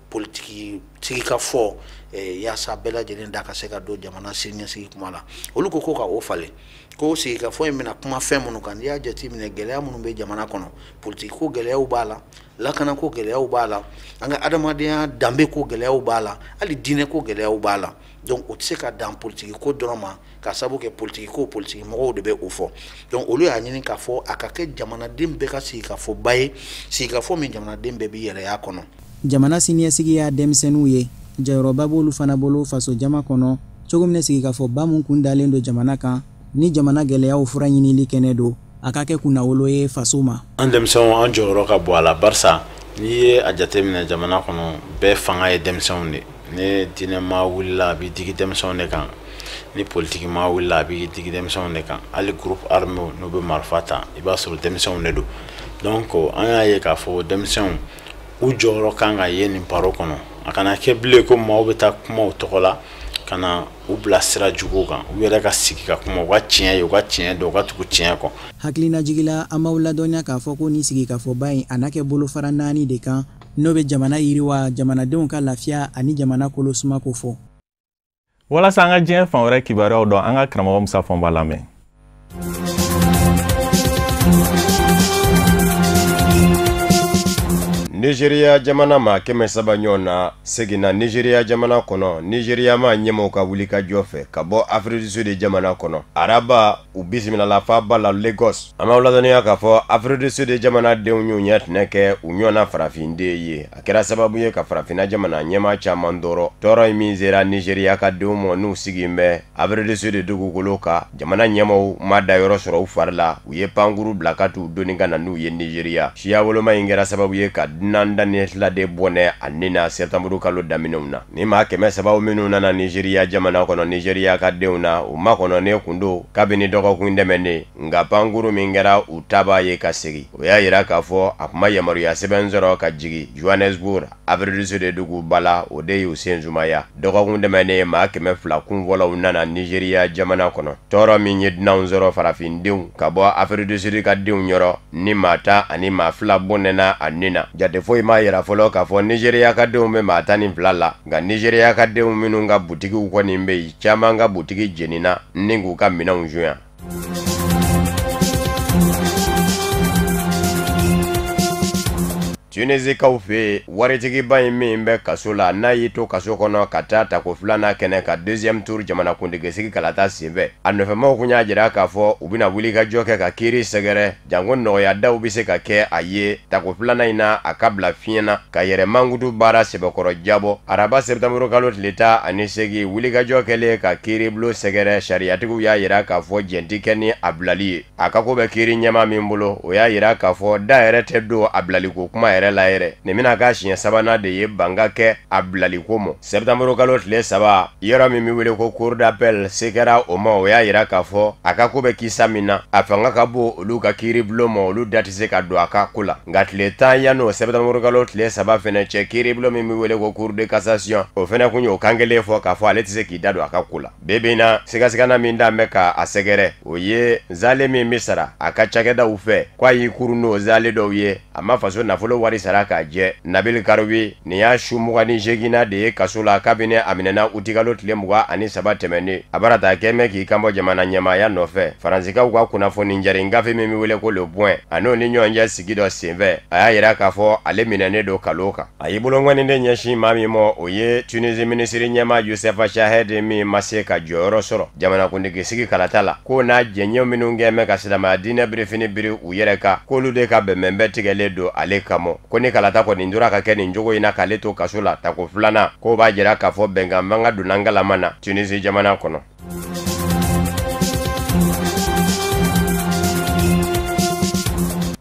politiki sigikafɔ, yaasa bɛɛ lajɛlen da ka se ka don jamana siniɲɛsigi kuma la. Olu ko ka o falen, ko sigikafɔ in bɛna kuma fɛn minnu kan, n'i y'a jateminɛ, gɛlɛya minnu bɛ jamana kɔnɔ, politiki ko gɛlɛyaw b'a la, lakanako gɛlɛyaw b'a la, an ka adamadenya danbe ko gɛlɛyaw b'a la, hali diinɛ ko gɛlɛyaw b'a la. Donc o tɛ se ka dan politiki ko dɔrɔn ma, ka sababu kɛ politiki ko, politiki mɔgɔw de bɛ o fɔ. Donc olu y'a ɲini k'a fɔ a ka kɛ jamanaden bɛɛ ka sigikafɔba ye, sigikafɔ min jamanaden bɛɛ b'i yɛrɛ y'a kɔnɔ. Jamana siniɲɛsigi y'a denmisɛnninw ye, jɔyɔrɔba b'olu fana bolo faso jama kɔnɔ, cogo min na sigikafɔba mun kun dalen don jamana kan ni jamana gɛlɛyaw fura ɲinili kɛnɛ don, a ka kɛ kunnawolo ye faso ma. An denmisɛnw, an jɔyɔrɔ ka bon a la, barisa n'i ye a jateminɛ jamana kɔnɔ, bɛɛ fanga ye denmisɛnw de. Ni diinɛmaa wulila, a b'i digi denmisɛnw de kan. Ni politikimaa wulila, a b'i digi denmisɛnw de kan. Hali groupe armé n'u bɛ marifa ta, i b'a sɔrɔ denmisɛnw de don. Donc an y'a ye k'a fɔ denmisɛnw u jɔyɔrɔ kan ka ye nin baro kɔnɔ. A kana kɛ bilen ko maaw bɛ taa kuma u tɔgɔ la ka na u bila sira jugu kan. U yɛrɛ ka sigi ka kuma, u ka tiɲɛ ye, u ka tiɲɛ dɔn, u ka tugu tiɲɛ kɔ. Hakilinajigila, an b'aw ladɔnniya k'a fɔ ko nin sigikafɔba in, a n'a kɛ bolofara 4 de kan, n'o bɛ jamana yiriwa, jamanadenw ka lafiya ani jamana kolo suma ko fɔ. Walasa an ka diɲɛ fan wɛrɛ kibaruyaw dɔn, an ka karamɔgɔ Musa Fɔnba lamɛn. Nigeria jamana maa 300 ɲɔgɔn na seginna Nigeria jamana kɔnɔ, Nigeria maa ɲɛmaaw ka wulikajɔ fɛ ka bɔ Afrique du Sud jamana kɔnɔ. Araba u bisimilala faaba la Lagos. An b'aw ladɔnniya k'a fɔ Afrique du Sud jamanadenw y'u ɲɛ tɛnɛ kɛ u ɲɔgɔnna farafinden ye. A kɛra sababu ye ka farafinna jamana ɲɛmaa caman tɔɔrɔ. Tɔɔrɔ in min sera Nigeria ka denw ma n'u sigilen bɛ Afrique du Sud dugukolo kan, jamana ɲɛmaaw ma da yɔrɔ sɔrɔ u fari la, u ye pankuru bila ka t'u doni ka na n'u ye Nigeria. Siya woloma in kɛra sababu ye ka dunan danni fila de bɔnɛ a ni na septembre kalo daminɛw na. Ni maa 300 minnu nana Nigeria jamana kɔnɔ, Nigeria ka denw na, u makɔnɔnen kun don kabini dɔgɔkun tɛmɛnen. Nka pankuru min kɛra u taba ye ka segin, o y'a yira k'a fɔ a kun ma yamaruya sɛbɛn sɔrɔ ka jigin Johannesburg, Afrique du Sud duguba la, o de y'u sen sumaya. Dɔgɔkun tɛmɛnen, maa 200 kunfɔlɔw nana Nigeria jamana kɔnɔ. Tɔɔrɔ min ye dunanw sɔrɔ, farafindenw ka bɔ Afrique du Sud ka denw yɔrɔ, ni maa 10 ani maa 2 bɔnɛna a ni na. Jate foyi m'a yira fɔlɔ k'a fɔ Nigeria ka denw bɛ maa 12 la, nka Nigeria ka denw minnu ka butigiw kɔni bɛ yen, caman ka butigi jenina ni k'u ka minɛnw sunya. Tunisikaw fɛ yen, waritigiba in min bɛ kaso la, n'a y'i to kaso kɔnɔ ka taa tako filanan kɛnɛ ka deuxième tour jamanakuntigisigi kalata senfɛ, a nɔfɛmaaw kun y'a jira k'a fɔ u bɛna wulikajɔ kɛ ka kiiri sɛgɛrɛ, janko nɔgɔyadaw bɛ se ka kɛ a ye tako filanan in na a ka bila fiɲɛ na ka yɛrɛ mankutu baara sɛbɛkɔrɔ jabɔ. Araba septembre kalo tile 18, wulikajɔ kɛlen ka kiiribulon sɛgɛrɛ, sariyatigiw y'a jira k'a fɔ jɛn tɛ kɛ ni a bilali ye. A ka ko bɛ kiiri ɲɛmaa min bolo, o y'a jira k'a fɔ da yɛrɛ tɛ don a bilaliko kuma yɛrɛ la yɛrɛ. Nin bɛna k'a siɲɛ sabanan de ye ban ka kɛ a bilaliko ma. Septembre kalo tile 3, yɔrɔ min bɛ wele ko cour d'appel se kɛra o ma, o y'a jira k'a fɔ a ka ko bɛ kisa min na, a fanga ka bon olu ka kiiribulon ma, olu da tɛ se ka don a ka ko la. Nka tile 10 yan'o septembre kalo tile 3 fɛnɛ cɛ, kiiribulon min bɛ wele ko cour de cassation, o fɛnɛ kun y'o kan kelen fɔ k'a fɔ ale tɛ se k'i da don a ka ko la. Bi bi in na, sigasigana min da bɛ ka a sɛgɛrɛ, o ye zale min bɛ sara a ka cakɛdaw fɛ, k'a y'i kurun n'o zale dɔw ye, a ma faso nafolo wari sara k'a jɛ. Nabil Karoui nin y'a su 28nan de ye kaso la kabini a minɛna utikalo tile 23 tɛmɛnen. A bara ta kɛ mɛn k'i kanbɔ jamana ɲɛmaaya nɔfɛ. Faransikaw ka kunnafoni jari gafe min bɛ wele ko Le Point, a n'o ni ɲɔgɔn cɛ sigi dɔ senfɛ, a y'a yira k'a fɔ ale minɛnen don kalo kan. A y'i bolongɔni de ɲɛsin maa min ma, o ye Tunisie minisiri ɲɛmaa Youssef Chahed min ma se ka jɔyɔrɔ sɔrɔ jamanakuntigi sigi kalata la, k'o n'a jɛɲɛ minnu kɛ mɛn ka silamɛya diinɛ birifini biri u yɛrɛ kan, k'olu de ka bɛnbɛnbɛn tigɛlen don ale kama. Ko ni kalata kɔni tora ka kɛ nin cogo in na k'ale to kaso la tako filanan, k'o b'a jira k'a fɔ bɛnkan fanga donna ngalama na Tunisie jamana kɔnɔ.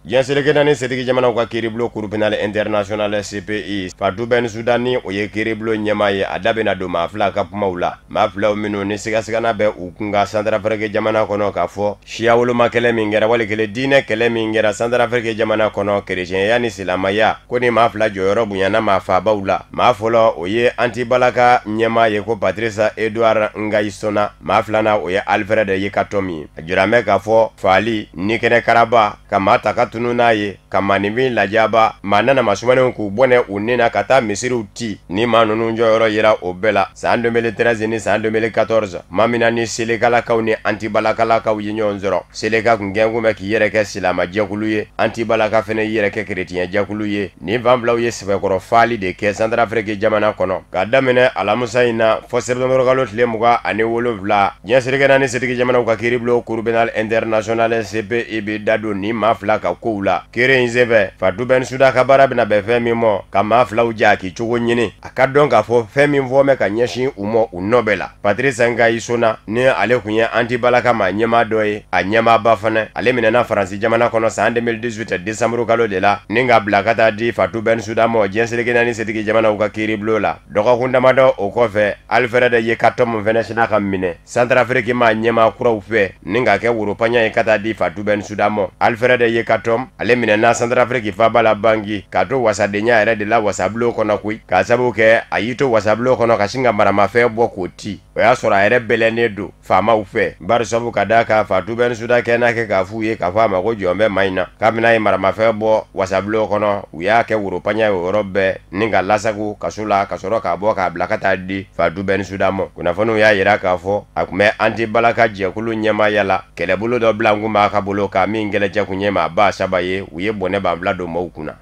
Diɲɛ seleke naani setigi jamanaw ka kiiribulon Cour pénale internationale CPI, Fatou Bensouda ni o ye kiiribulon ɲɛmaa ye, a da bɛna don maa fila ka kumaw la. Maa filaw minnu ni sigasigana bɛ u kun kan Centrafrique jamana kɔnɔ k'a fɔ siya woloma kɛlɛ min kɛra, wali kelen diinɛ kɛlɛ min kɛra Centrafrique jamana kɔnɔ, kerecɛnya ni silamɛya, ko ni maa fila jɔyɔrɔ bonyana maa faabaw la. Maa fɔlɔ o ye Antibalaka ɲɛmaa ye ko Patrice Edouard Ngaïssona, maa filanan o ye Alfred Yekatom ye. A jira bɛ k'a fɔ faali ni kɛnɛ karaba ka maa ta ka tunun n'a ye ka maaninfin lajaba maa nana masumanenw k'u bɔnɛ u ni na ka taa misiriw ci ni maa ninnu jɔyɔrɔ yera o bɛɛ la san 2013 ni san 2014 maa min na ni Selekalakaw ni Antibalakalakaw ye ɲɔgɔn sɔrɔ Seleka kun gɛnkun bɛ k'i yɛrɛ kɛ silamɛjɛkulu ye Antibalaka fɛnɛ y'i yɛrɛ kɛ kerecɛn jɛkulu ye nin fan filaw ye sɛbɛkɔrɔ faali de kɛ Santarafiriki jamana kɔnɔ k'a daminɛ alamusa in na fɔ sɛptanburukalo tile 27 diɲɛ seleke naani setigi jamanaw ka kiiribulon Cour pénale internationale CPI bɛ da don nin maa fila ka kow la kiiri in senfɛ Fatou Bensouda ka baara bɛna bɛn fɛn min mɔ ka maa filaw jalaki cogo ɲini a ka dɔn k'a fɔ fɛn min fɔ mɛ ka ɲɛsin u ma u nɔ bɛɛ la Patrice Ngaïssona ni ale tun ye Antibalaka maa ɲɛmaa dɔ ye a ɲɛmaaba fana ale minɛna Faransi jamana kɔnɔ san 2018 décembre kalo de la ni ka bila ka taa di Fatou Bensouda mɔ diɲɛ seleke naani setigi jamanaw ka kiiribulon la dɔgɔkun damadɔ o kɔfɛ Alfred Yekatom fɛnɛ sinna ka minɛ Santarafiriki maa ɲɛmaa kuraw fɛ ni ka kɛ woropaɲa ye ka taa di Fatou Bensouda mɔ Alfred Yekatom ale minɛna Santarafiriki faaba la Bangui k'a to wasadenya yɛrɛ de la wasabulon kɔnɔ koyi k'a sababu kɛ a y'i to wasabulon kɔnɔ ka sin ka maramafɛn bɔ k'o ti o y'a sɔrɔ a yɛrɛ bɛlɛnnen don faamaw fɛ bari sabu ka d'a kan Fatou Bensouda kɛ n'a kɛ k'a f'u ye k'a fɔ a ma ko jɔn bɛ maa in na kabini a ye maramafɛn bɔ wasabulon kɔnɔ u y'a kɛ woropaɲa ye o yɔrɔ bɛɛ ni ka lasago kaso la ka sɔrɔ k'a bɔ k'a bila ka taa di Fatou Bensouda mɔ kunnafoniw y'a yira k'a fɔ a tun bɛ Antibalaka jɛkulu ɲɛmaaya la kɛlɛbolo dɔ bila kun b'a ka bolo kan min kɛlɛcɛ kun ye maa 3000 ye u ye bɔnɛ banfila don maaw kunna.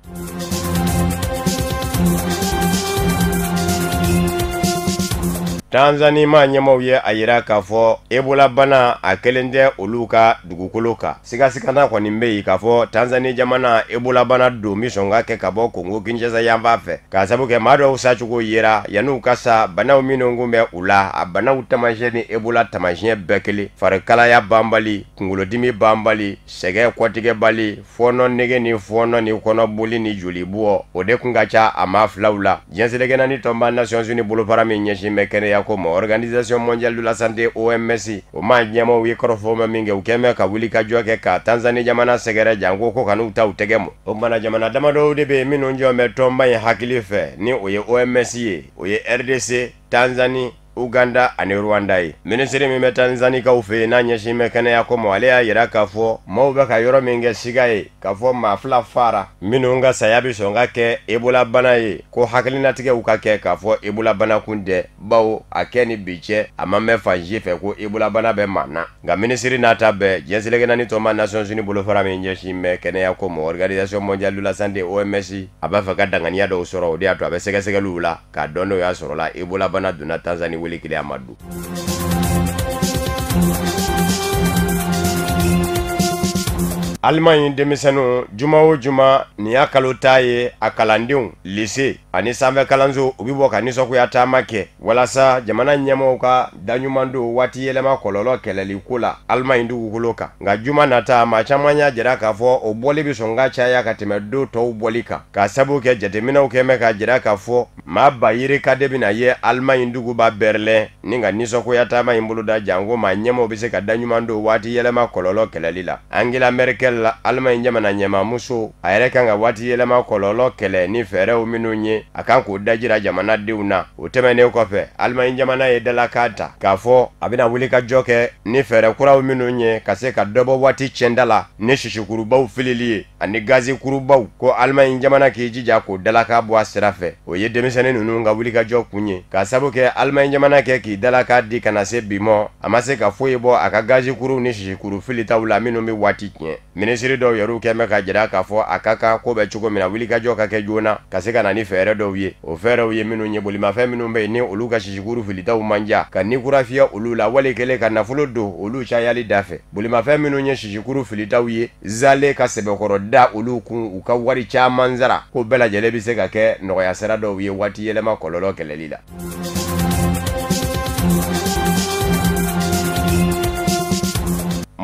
Tanzanie maa ɲɛmaw ye a yira k'a fɔ Ebola bana a kelen tɛ olu ka dugukolo kan sigasigana kɔni bɛ yen k'a fɔ Tanzanie jamana Ebola bana don min sɔn ka kɛ ka bɔ Kongo Kinshasa yanfan fɛ k'a sababu kɛ maa dɔw sacogo yera yan'u ka sa banaw minnu kun bɛ u la a banaw taamasiyɛn ni Ebola taamasiyɛn bɛɛ kelen farikalaya banbali kunkolodimi banbali sɛgɛn kɔtigɛbali fɔɔnɔ nege ni fɔɔnɔ ni kɔnɔboli ni jolibɔ o de kun ka ca a maa filaw la diɲɛ seleke naani tɔnba Nations Unies bolofara min ɲɛsin bɛ kɛnɛya ko ma Organisation mondiale de la santé OMS o maa ɲɛmaaw ye kɔrɔfɔ ma min kɛ u kɛn bɛ ka wuli ka jɔ kɛ ka Tanzanie jamana sɛgɛrɛ janko ko kan'u ta u tɛgɛ mɔ o kumana jamana damadɔw de bɛ yen minnu jɔ bɛ tɔnba in hakili fɛ ni o ye OMS ye o ye RDC Tanzanie Uganda ani Rwanda ye minisiri min bɛ Tanzanikaw fɛ yen n'a ɲɛsin bɛ kɛnɛya ko ma ale y'a yira k'a fɔ maaw bɛ ka yɔrɔ min kɛ siga ye k'a fɔ maa fila fara minnu ka saya bɛ sɔn ka kɛ Ebola bana ye ko hakilinatigɛw ka kɛ k'a fɔ Ebola bana kun tɛ bawo a kɛ ni bi cɛ a ma mɛn fan si fɛ ko Ebola bana bɛ maa na nka minisiri n'a ta bɛɛ diɲɛ seleke naani tɔnba Nations Unies bolofara min ɲɛsin bɛ kɛnɛya ko ma Organisation mondiale de la santé OMS a b'a fɛ ka danganiya dɔw sɔrɔ o de y'a to a bɛ sɛgɛsɛgɛliw la k'a dɔn n'o y'a sɔrɔ la Ebola bana donna Tanzanie wele kelen a ma don. Allemagne denmisɛnninw juma o juma nin y'a kalo ta ye a kalandenw lycée ani sanfɛ kalanso u bɛ bɔ ka nisɔngoya taama kɛ walasa jamana ɲɛmaaw ka daɲuman don waati yɛlɛma kɔlɔlɔ kɛlɛli ko la Allemagne dugukolo kan nka juma nata maa caman y'a jira k'a fɔ o bɔli bɛ sɔn ka caya ka tɛmɛ don tɔw bɔli kan k'a sababu kɛ jateminɛw kɛ bɛ ka jira k'a fɔ maa ba yirika de bɛna ye Allemagne duguba Berlin ni ka nisɔngoya taama in boloda janko maa ɲɛmaaw bɛ se ka daɲuman don waati yɛlɛma kɔlɔlɔ kɛlɛli la Angela Merkel Allemagne jamana ɲɛmaamuso a yɛrɛ kan ka waati yɛlɛma kɔlɔlɔ kɛlɛ ni fɛɛrɛw minnu ye a kan k'o dajira jamanadenw na o tɛmɛnen kɔfɛ Allemagne jamana ye dalakan ta k'a fɔ a bɛna wuli ka jɔ kɛ ni fɛɛrɛ kuraw minnu ye ka se ka dɔbɔ waati cɛnda la ni sisikurubaw filili ye ani gazikurubaw ko Allemagne jamana k'i jija k'o dalakan bɔ a sira fɛ o ye denmisɛnnin ninnu ka wuli ka jɔ kun ye k'a sababu kɛ Allemagne jamana kɛ k'i dalakan di ka na se bi mɔ a ma se ka foyi bɔ a ka gazikuruw ni sisikuru filitaw la minnu bɛ waati tiɲɛ minisiri dɔw yɛrɛw kɛ bɛ ka jira k'a fɔ a ka kan ko bɛ cogo min na wulikajɔ ka kɛ joona ka se ka na ni fɛɛrɛ dɔw ye o fɛɛrɛw ye minnu ye bolimafɛn minnu bɛ yen ni olu ka sisikuru filitaw man ja ka ni kura fiyɛ olu la wali kelen ka nafolo don olu cayali da fɛ bolimafɛn minnu ye sisikuru filitaw ye zale ka sɛbɛkɔrɔ da olu kun u ka wari caman sara ko bɛɛ lajɛlen bɛ se ka kɛ nɔgɔya sira dɔw ye waati yɛlɛma kɔlɔlɔ kɛlɛli la.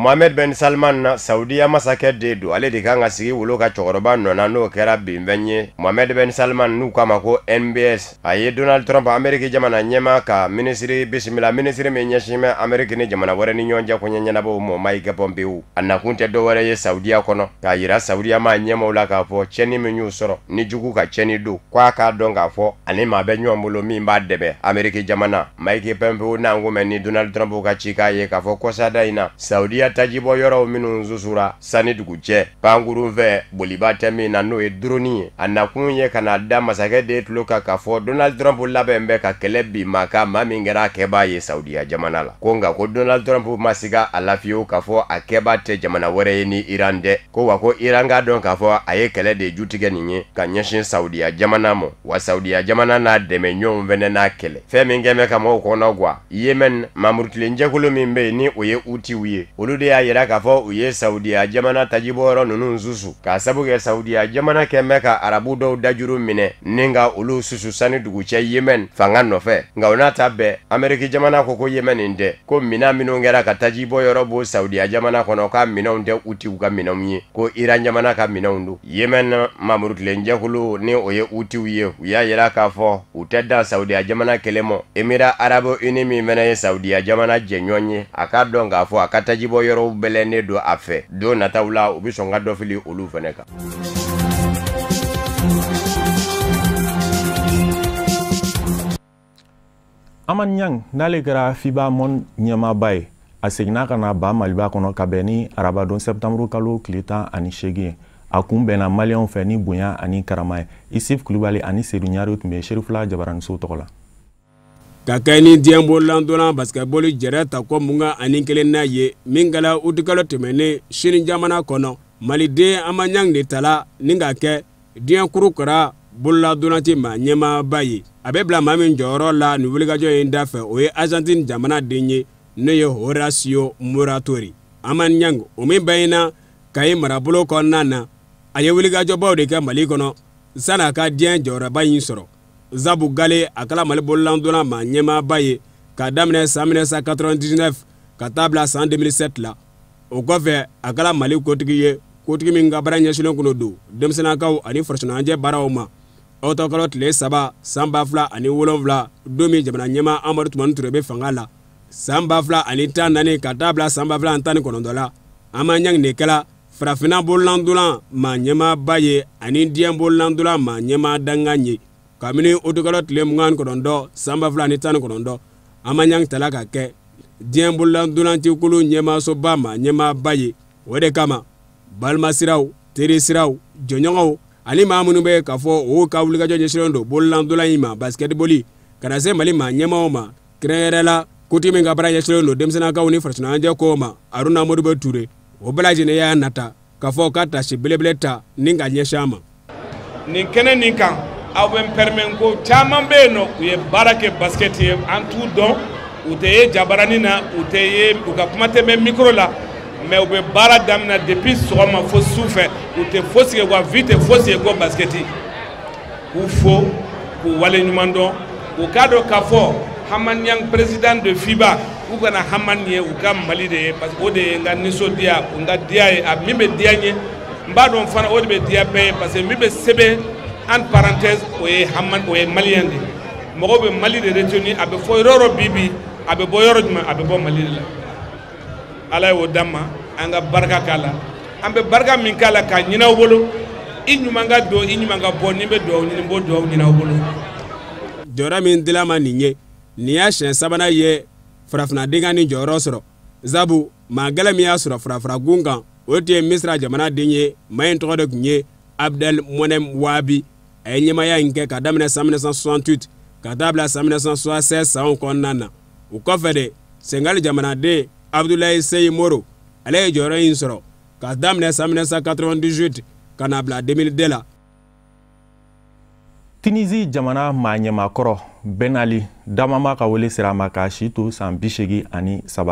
Mohamed Ben Salman na Saudiya masakɛ de don ale de kan ka sigi wolo ka cɛkɔrɔba nɔ na n'o kɛra binfɛn ye Mohamed Ben Salman n'u k'a ma ko MBS a ye Donald Trump Ameriki jamana ɲɛmaa ka minisiri bisimila minisiri min ɲɛsin bɛ Ameriki ni jamana wɛrɛ ni ɲɔgɔn cɛ koɲɛ ɲɛnabɔw ma Mike Pompeo a nakun tɛ dɔwɛrɛ ye Saudiya kɔnɔ k'a yira Saudiya maa ɲɛmaaw la k'a fɔ cɛnni min y'u sɔrɔ ni jugu ka cɛnni don k'a k'a dɔn k'a fɔ ani maa bɛ ɲɔgɔn bolo min b'a dɛmɛ Ameriki jamana Mike Pompeo n'an ko mɛn ni Donald Trump ka cikan ye k'a fɔ kɔsada in na Saudiya Iran tajibɔ yɔrɔw minnu susura sani dugu cɛ pankurun fɛ boliba tɛ min na n'o ye drone ye. A nakun ye ka na da masakɛ den tulo kan k'a fɔ Donald Trump labɛn bɛ ka kɛlɛ bin maa kan, maa min kɛra a kɛbaa ye Saudiya jamana la. Ko nka ko Donald Trump ma siga a la fiyewu k'a fɔ a kɛbaa tɛ jamana wɛrɛ ye ni Iran tɛ. Ko wa ko Iran k'a dɔn k'a fɔ a ye kɛlɛ de jutigɛ nin ye ka ɲɛsin Saudiya jamana ma, wa Saudiya jamana n'a dɛmɛɲɔgɔnw fɛnɛ n'a kɛlɛ. Fɛn min kɛn bɛ ka mɔgɔw kɔnɔ gwa, Yemen mamurutilenjɛkulu min bɛ yen ni o ye Hutiw ye, olu de y'a yira k'a fɔ u ye Saudiya jamana tajibɔyɔrɔ ninnu susu k'a sabu kɛ Saudiya jamana kɛn bɛ ka arabu dɔw dajuru minɛ ni ka olu susu sani dugu cɛ Yemen fanga nɔfɛ. Nka o n'a ta bɛɛ, Ameriki jamana ko Yemen nin tɛ, ko minɛn minnu kɛra ka tajibɔyɔrɔ bɔ Saudiya jamana kɔnɔ k'a minɛnw tɛ Hutiw ka minɛnw ye, ko Iran jamana ka minɛnw don. Yemen mamurutilenjɛkulu ni o ye Hutiw ye, u y'a yira k'a fɔ u tɛ dan Saudiya jamana kelen ma. Émirats arabes unis min fana ye Saudiya jamana jɛɲɔgɔn ye, a k'a dɔn k'a fɔ a ka tajibɔ yɔrɔw bɛlɛnnen don a fɛ. Don nataw la u bɛ sɔn ka dɔ fili olu fana kan. Hamane Niang n'ale kɛra FIBA Monde ɲɛmaaba ye, a seginna ka na ba Maliba kɔnɔ ka bɛn ni arabadon septembre kalo tile 18 ye. A kun bɛnna maliyɛnw fɛ ni bonya ani karama ye. Isif Kulubali ani Seydou Ɲare tun bɛ Serifula Jabaraniso tɔgɔ la. Ka kɛ ni diɲɛ bololandolan basketball jɛrɛ ta ko 21nan ye min kɛla utikalo tɛmɛnen Sini jamana kɔnɔ, Maliden Hamane Niang de tala ni ka kɛ diɲɛ kurukara bololadonlanci maa ɲɛmaaba ye. A bɛ bila maa min jɔyɔrɔ la nin wulikajɔ in da fɛ, o ye Argentine jamana den ye n'o ye Horacio Muratore. Hamane Niang o min bangena Kayi marabolo kɔnɔna na, a ye wulikajɔbaw de kɛ Mali kɔnɔ sanni a ka diɲɛ jɔyɔrɔba in sɔrɔ. Zabu Gale a kɛla Mali bololandolan maa ɲɛmaaba ye k'a daminɛ san 1999 ka taa bila san 2007 la. O kɔfɛ a kɛla Mali kotigi ye, kotigi min ka baara ɲɛsinnen kun don denmisɛnninakaw ani farikoloɲɛnajɛ baaraw ma. Ɔkutɔburukalo tile 3 san 2007, don min jamana ɲɛmaa Amadu Tumani Ture bɛ fanga la, san 2014 ka taa bila san 2019 la, Hamane Niang de kɛla farafinna bololandolan maa ɲɛmaaba ye ani diɲɛ bololandolan maa ɲɛmaa dankan ye. Kabini utikalo tile 29 san 2019, Hamane Niang tala ka kɛ diɲɛ bololandolancikulu ɲɛmaasoba maa ɲɛmaaba ye. O de kama balimasiraw, terisiraw, jɔɲɔgɔnw ani maa minnu bɛ k'a fɔ o ka wulikajɔ ɲɛsinnen don bololandolan in ma basketball ka na se Mali maa ɲɛmaaw ma, kɛrɛnkɛrɛn la kotigi min ka baara ɲɛsinnen don denmisɛnninakaw ni farikoloɲɛnajɛ kow ma, Haruna Modibo Ture, o bɛɛ lajɛlen y'a nata k'a fɔ ka tasi belebele ta ni ka ɲɛsin a ma. Nin kɛnɛ nin kan, aw bɛ n permet ko caman bɛ yen nɔ u ye baara kɛ basket ye, an t'u dɔn, u tɛ ye jabaranin na, u tɛ ye, u ka kuma tɛ mɛn micro la, mais u bɛ baara daminɛ depuis sɔgɔma fo su fɛ, u tɛ fosi kɛ, wa vie tɛ fosi ye ko basket. K'u fo, k'u waleɲuman dɔn, u k'a dɔn k'a fɔ Hamane Niang président de FIBA, u kana Hamane ye, u ka Mali de ye, parce que o de ye n ka nisɔndiya, n ka diya ye, a min bɛ diya n ye, n b'a dɔn fana o de bɛ diya bɛɛ ye, parce que min bɛ sɛbɛn entre parenthèse o ye Hamane, o ye malien de ye. Mɔgɔw bɛ Mali de retenir, a bɛ fɔ yɔrɔ o yɔrɔ bi bi, a bɛ bɔ yɔrɔ jumɛn, a bɛ bɔ Mali de la. Ala y'o d'an ma, an ka barika k'a la, an bɛ barika min k'a la k'a ɲini aw bolo, i ɲuman ka don, i ɲuman ka bɔ, ni bɛ dugawu ɲini, n b'o dugawu ɲini aw bolo. Jɔyɔrɔ min dila ma nin ye, nin y'a siɲɛ sabanan ye farafinna den ka nin jɔyɔrɔ sɔrɔ. Zabu maa gɛlɛn min y'a sɔrɔ farafaragun kan, o tun ye Misira jamana den ye, maa in tɔgɔ de tun ye Abdel Monem Wabi. A ye ɲɛmaaya in kɛ ka daminɛ san 1968 ka taa bila san 1976 sanw kɔnɔna na. O kɔfɛ de, Senegal jamanaden Abdoulaye Seye Moro, ale ye jɔyɔrɔ in sɔrɔ ka daminɛ san 1998 ka na bila 2002 la. Tunisie jamana maa ɲɛmaakɔrɔ Ben Ali damama ka wele sera a ma k'a si to san 83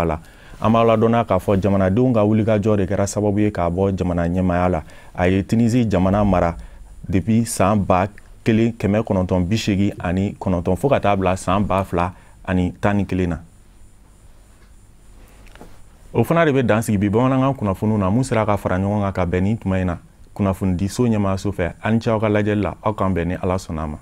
la. An b'a ladɔnna k'a fɔ jamanadenw ka wulikajɔ de kɛra sababu ye k'a bɔ jamana ɲɛmaaya la. A ye Tunisie jamana mara depuis san 1989 fo ka taa bila san 2011 na. O fana de bɛ dan sigi bi bamanankan kunnafoniw na mun sera ka fara ɲɔgɔn kan ka bɛn ni tuma in na kunnafonidiso ɲɛmaaso fɛ. Aw ni ce aw ka lajɛli la, aw k'an bɛn ni Ala sɔnna a ma.